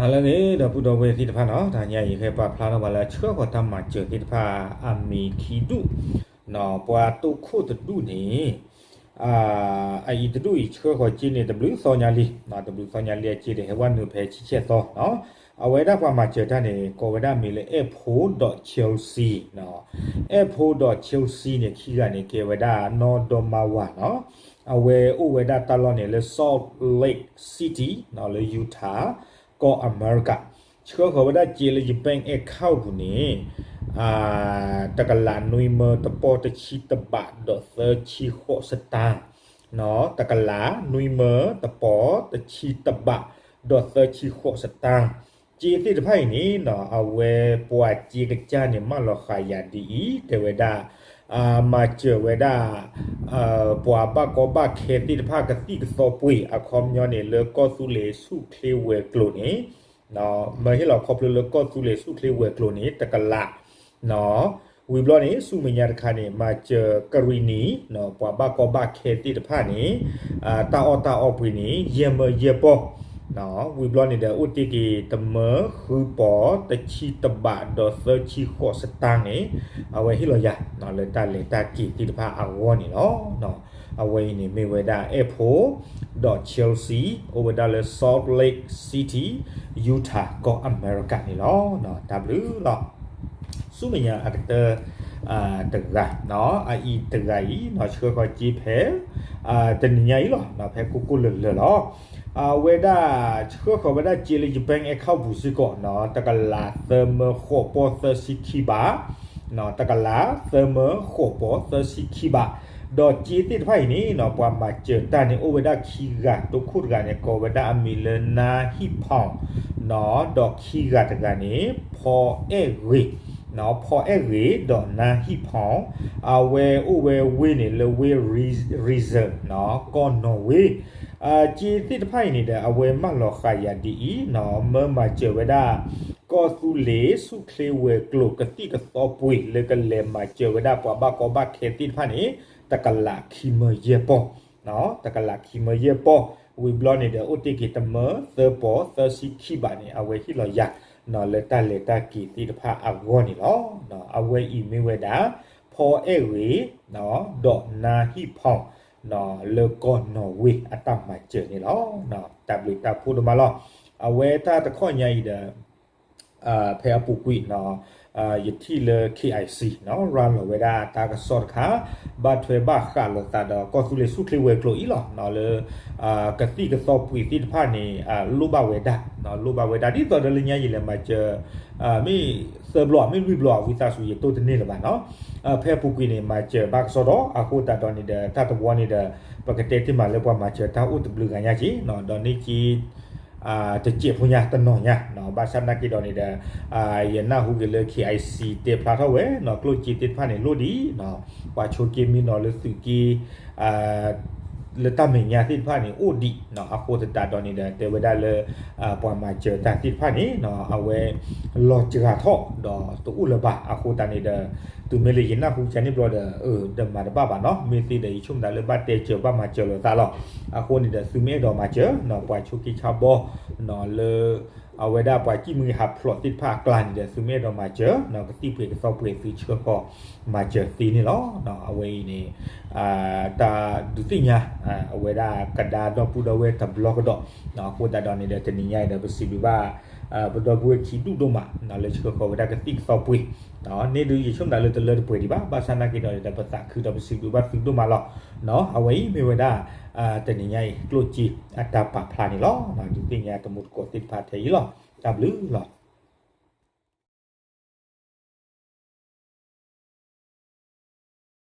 ဟါလၢအဂ့ၤ ဒီပုၢ်ဒီဝဲၢ်သ့ၣ်တဖၣ်နီၤ, တနံၤအံၤယဟဲပာ်ဖျါထီၣ်ဘၣ်လၢဆှၢဃီၤတၢ်မၤစၢၤသ့ၣ်တဖၣ်အမံၤခံဒူၣ်, ပှၤတိခိၣ်တဒူၣ်န့ၣ် အအံၤတဒူၣ်အံၤဆှၢဃီၤစ့န့ၣ် တဘျုးသီညါလံ, တဘျုးသီညါလံအစ့ဒီး ဟဲဝဲနုာ်ဖဲဆံဆဲၣ်သီနီၤ, အဝဲဒၣ်ပှၤမၤစၢၤတၢ်န့ၣ် ကိးဝဲဒၣ်မံၤလၢ Airport dot Chelsea, Airport dot Chelsea န့ၣ် ခံဂၤန့ၣ် ကဲဝဲဒၣ်နီၢ်ဒီမါဝၤနီၤ, အဝဲအိၣ်ဝဲဒၣ်တၢ်လီၢ်န့ၣ်လၢ Salt Lake City နီၤ လၢ Utah ကီၢ်အမဲရကၤ, ဆှၢဃီၤဝဲဒၣ်စ့လၢယ bank account ပူၤန့ၣ် တကလးနွံမၢတပီၢ်တဆံတဘးဒီးသၢဆံဃိးစတၢၢ်, တကလးနွံမၢတပီၢ်တဆံတဘးဒီးသၢဆံဃိးစတၢၢ်, စ့သ့ၣ်တဖၣ်အံၤန့ၣ် အဝဲပှၤစ့ကစၢ်န့ၣ် မၢလီၤဃာ်ယၤဒ်အံၤ တဲဝဲဒၣ် မၤစၢၤဝဲဒၣ် ပှၤဘၣ်ကီဘၣ်ခဲသ့ၣ်တဖၣ်ကသံၣ်ကသီပှ့ၤ အခီပညီန့ၣ် လၢကီၢ်သူလ့ၤဆူၣ်ချ့ဝဲၤကျိၤန့ၣ်, မၢဟ့ၣ်လီၤခီဖျိလၢကီၢ်သူလ့ၤဆူၣ်ချ့ဝဲၤကျိၤန့ၣ် တကလး ဝံၤဘျီန့ၣ် ဆူမဲာ်ညါတခါန့ၣ် မၤစၢၤကရံၣ်နံၤ ပှၤဘၣ်ကီဘၣ်ခဲသ့ၣ်တဖၣ်န့ၣ် တၢ်အီၣ်တၢ်အီပှ့ၤန့ၣ် ယဲၢ်မၢယဲၢ်ပီၢ်, ဝံၤဘျီန့ၣ်ဒီး အိၣ်တ့ၢ်က့ၤတမၢဃုပီၢ်တဆံတဘးဒီးသၢဆံဃိးစတၢၢ်န့ၣ် အဝဲဟ့ၣ်လီၤယၤ လၢတၢ်လဲၤတၢ်က့ၤသ့ၣ်တဖၣ်အဂီၢ်န့ၣ်လီၤ. အဝဲအံၤန့ၣ်မ့ၢ်ဝဲဒၣ် Airport dot Chelsea အိၣ်ဝဲဒၣ်လၢ Salt Lake City, Utah ကီၢ်အမဲရကၤန့ၣ်လီၤ. တၢ်ဘျုးလီၤ. ဆူမဲာ်ညါအကတၢၢ် တဂၤ, အအံၤတဂၤအံၤ ဆှၢဃီၤစ့ဖဲ တနံၤညါအံၤလီၤ, ဖဲကိၢ်ကိၢ်လၢၤလၢၤလီၤ. အဝဲဒၣ် ဆှၢဃီၤဝဲဒၣ်စ့လၢယ bank account ပူၤစ့ၢ်ကီး တကလးသၢမၢဃိးပီၢ်သၢဆံခံဘး, တကလးသၢမၢဃိးပီၢ်သၢဆံခံဘး, ဒီးစ့သ့ၣ်တဖၣ်အံၤန့ၣ် ပှၤမၤစၢၤတၢ်န့ၣ် အိၣ်ဝဲဒၣ်ခံဂၤ, တိခိၣ်တဂၤန့ၣ် ကိးဝဲဒၣ်အမံၤလၢ နါဟံၣ်ဖီၣ် ဒီးခံဂၤတဂၤန့ၣ် ဖီအဲၣ်ဂ့ၤ, ဖီအဲၣ်ဂ့ၤ ဒီးနါဟံၣ်ဖီၣ်, အဝဲအိၣ်ဝဲဝ့ၢ်န့ၣ်လၢဝ့ၢ် Reason ကီၢ်နီၣ်ဝ့, စ့သ့ၣ်တဖၣ်အံၤန့ၣ်ဒီး အဝဲမၢလီၤဃာ်ယၤဒ်အံၤ, မၢမၤစၢၤဝဲဒၣ် ကီၢ်သူလ့ၤဆူၣ်ချ့ဝဲၤကျိၤကသံၣ်ကသီပှ့ၤလၢကလဲၤမၤစၢၤဝဲဒၣ်ပှၤဘၣ်ကီဘၣ်ခဲသ့ၣ်တဖၣ်န့ၣ် တကလးခံမၢယဲၢ်ပီၢ်, တကလးခံမၢယဲၢ်ပီၢ်, ဝံၤဘျီန့ၣ်ဒီး အိၣ်တ့ၢ်က့ၤတမၢသၢပီၢ်သၢဆံခံဘးန့ၣ် အဝဲဟ့ၣ်လီၤယၤ လၢတၢ်လဲၤတၢ်က့ၤသ့ၣ်တဖၣ်အဂီၢ်န့ၣ်လီၤ. အဝဲအံၤမ့ၢ်ဝဲဒၣ် ဖီအဲၣ်ဂ့ၤ ဒီးနါဟံၣ်ဖီၣ် လၢကီၢ်နီၣ်ဝ့အတၢ်မၤစၢၤန့ၣ်လီၤ. တၢ်ဘျုးတၢ်ဖှိၣ်ဒိၣ်မးလီၤ. အဝဲတၢ်တခီညါအံၤဒီး ဖဲအပူၤကွံာ် ယထံၣ်လၢ KIC ရၤလီၤဝဲဒၣ်တၢ်ကစီၣ်တခါ ဘၣ်ထွဲဘၣ်ဃးလိာ်သးဒီးကီၢ်သူလ့ၤဆူၣ်ချ့ဝဲၤကျိၤအံၤလီၤ. လၢ ကသံၣ်ကသီပှ့ၤသ့ၣ်တဖၣ်န့ၣ် လိၣ်ဘၣ်ဝဲဒၣ်, လိၣ်ဘၣ်ဝဲဒၣ် ဒ်သိးဒီးလၢညါယလဲၤမၤစၢၤ မ့ၢ်သၢဘျီ မ့ၢ်လွံၢ်ဘျီ ဝံသးစူၤယတိၢ်တန့ၢ်လၢၤဘၣ်နီၤ. ဖဲအပူၤကွံာ်န့ၣ် မၤစၢၤဘၣ်ကစီဒီ အဃိသတးဒီးန့ၣ်ဒီး တၢ်တဝီန့ၣ်ဒီး ပကတဲတ့ၢ်မးလၢပှၤမၤစၢၤတၢ်အိၣ်တဘျုးဂၤညါက့ၤ ဒီးန့ၢ်က့ၤ တစဲးဖိညါတနီၤညါ, ဘၣ်ဆၣ်နာ်က့ဒီးန့ၣ်ဒီး ယနၢ်ဟူက့ၤလၢ KIC တဲဖျါထီၣ်ဝဲ ကျိၣ်စ့သ့ၣ်တဖၣ်န့ၣ် လိၣ်ဒံး, ပှၤဆိးက့မံနီၤလၢသုးက့ လၢတၢ်မဲာ်ညါသ့ၣ်တဖၣ်န့ၣ် အိၣ်ဒံး, အဃိသတးဒီးန့ၣ်ဒီး တဲဝဲဒၣ်လၢ ပှၤမၤစၢၤတၢ်သ့ၣ်တဖၣ်န့ၣ် အဝဲ လီၤစှၤထီၣ်ဒီးတအိၣ်လၢၤဘၣ်. အဃိသတးန့ၣ်ဒီး တုၤမ့ၢ်လၢယနၢ်ဟူကန့ၣ်ဘျီဒီး ဒီးမၤတဘၣ်ဘၣ်နီၤ. မ့ၢ်သ့ဒီး ယဆိကမိၣ်သးလၢဘၣ်တဲစၢၤဘၣ်မၤစၢၤလိာ်သးလီၤ. အဃိန့ၣ်ဒီး သုမ့ၢ်အဲၣ်ဒိးမၤစၢၤ ပှၤဆိးက့ဆါဘီ လၢ အဝဲဒၣ်ပှၤကံၣ်မုၢ်ဟးဖျိးသ့ၣ်တဖၣ်အကျါန့ၣ်ဒီး သုမ့ၢ်အဲၣ်ဒိးမၤစၢၤ ကသံၣ်ပှ့ၤကသီပှ့ၤသုဆှၢဃီၤမၤစၢၤသ့န့ၣ်လီၤ. အဝဲအံၤန့ၣ် တၢ်ဒုးသ့ၣ်ညါ အဝဲဒၣ်ကဒါဒီပုၢ်ဒီဝဲၢ်တဘျီကဒီး, အဃိသတးဒီးန့ၣ်ဒီး တနံၤညါအံၤဒီး ပစံးဘျုးဘၣ် ပဒီပုၢ်ဝဲၢ်ခံဒူၣ်ဒိၣ်မး လၢဆှၢဃီၤဝဲဒၣ်ကသံၣ်ကသီပှ့ၤ န့ၣ်ဒုးယဆိကမိၣ်လၢတလၢတပှဲၤဒံးဘၣ်, ဘၣ်ဆၣ်နာ်က့ဒီးန့ၣ်ဒီး ပသးခုဒီးပစံးဘျုးဘၣ်သုဒိၣ်မးလီၤ. အဝဲအံၤမ့ၢ်ဝဲဒၣ် တနံၤညါအံၤ ကျိၣ်စ့အတၢ်ပာ်ဖျါန့ၣ်လီၤ. ဒုးသ့ၣ်ညါတမူတကိးသ့ၣ်တဖၣ်ထဲအံၤလီၤ. တၢ်ဘျုးလီၤ.